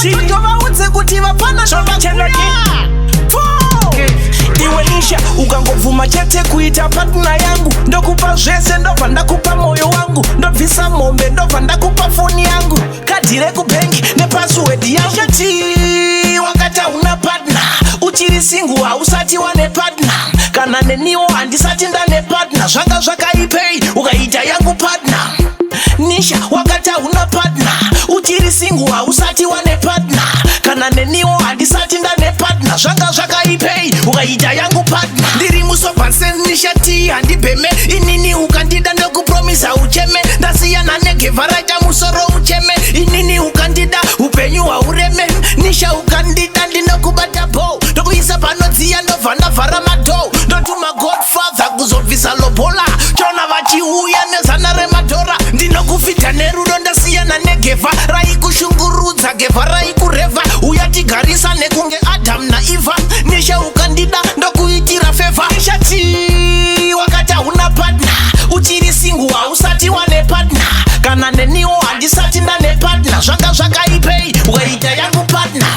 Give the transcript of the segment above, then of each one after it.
T. Vaudze kuti vapfana Chena Iwe Nisha, ukangobvuma chete kuita partner yangu, ndokupa zvese, ndobva ndakupa mwoyo wangu, ndobvisa mombe, ndobva ndakupa foni yangu, kadhi rekubhengi nepassword yangu. Nisha T, wakati hauna partner, uchiri single, hausati wane partner. Kana neniwo handisati ndane partner. Zvanga zvakaipei ukaita yangu partner? Nisha, wakati hauna partner, uchiri single, hausati wane partner. Kana neniwo handisati ndane partner. Zvanga zvakaipei ukaita yangu partner? Ndiri musober sense, Nisha T, handibheme inini. Ukandida, ndokupromisa ucheme. Ndasiyana negevha raita musoro ucheme. Inini ukandida, upenyu haureme. Nisha, ukandida, ndinokubata bo, ndokuisa panodziya, ndobva ndavhara madoor, ndotuma godfather kuzobvisa lobola. Chona vachiuya nezana remadhora. Ndinokufidha nerudo, ndasiyana negevha raikushungurudza, gevha raikurevha. Uyatigarisa nekunge Adam naEva. Nisha, ukandida, ndokuitira favour. Nisha T, wakati hauna partner, uchiri single, hausati wane partner. Kana neniwo handisati ndane partner. Zvanga zvakaipei ukaita yangu partner?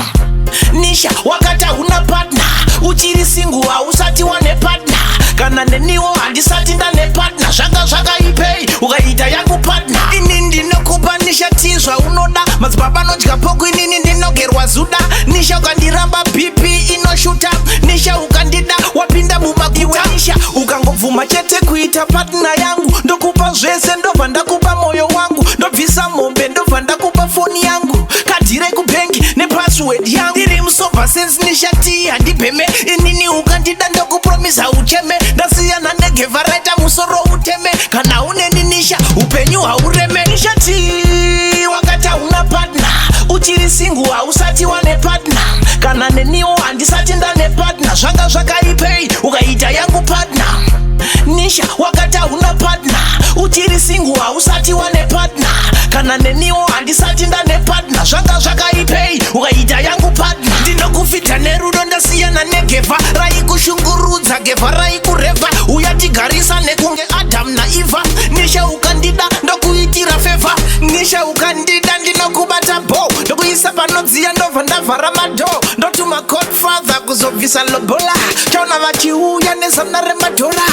Nisha, wakati hauna partner, uchiri single, hausati wane partner. Kana neniwo handisati ndane partner. Zvanga zvakaipei ukaita yangu partner? Ini ndinokupa, Nisha T, zvaunoda. Madzibaba anodya pork, inini ndinogerwa zuda. Nisha, ukandiramba, BP inoshuta. Nisha, ukandida, wapinda mumakuta. Nisha, ukangobvuma chete kuita partner yangu, ndokupa zvese, ndobva ndakupa mwoyo wangu, ndobvisa mombe, ndobva ndakupa foni yangu, kadhi rekubhengi nepassword yangu. Ndiri musober sense, Nisha T, handibheme inini. Ukandida, ndokupromisa ucheme. Ndasiyana negevha raita musoro uteme. Kana uneni, Nisha, upenyu haureme. Nisha T, wakati hauna partner, uchiri single, hausati wane partner. Kana neniwo handisati ndane partner. Zvanga zvakaipei ukaita yangu partner? Nisha, wakati hauna partner, uchiri single, hausati wane partner. Kana neniwo handisati ndane partner. Zvanga zvakaipei ukaita yangu partner? Ndinokufidha nerudo, ndasiyana negevha raikushungurudza, gevha raikurevha. Uyatigarisa nekunge Adam naEva. Nisha, ukandida, ndokuitira favour. Nisha, ukandida, ndinokubata bo, ndokuisa panodziya, ndobva ndavhara madoor, ndotuma godfather kuzobvisa lobola. Chaona vachiuya nezana remadhora.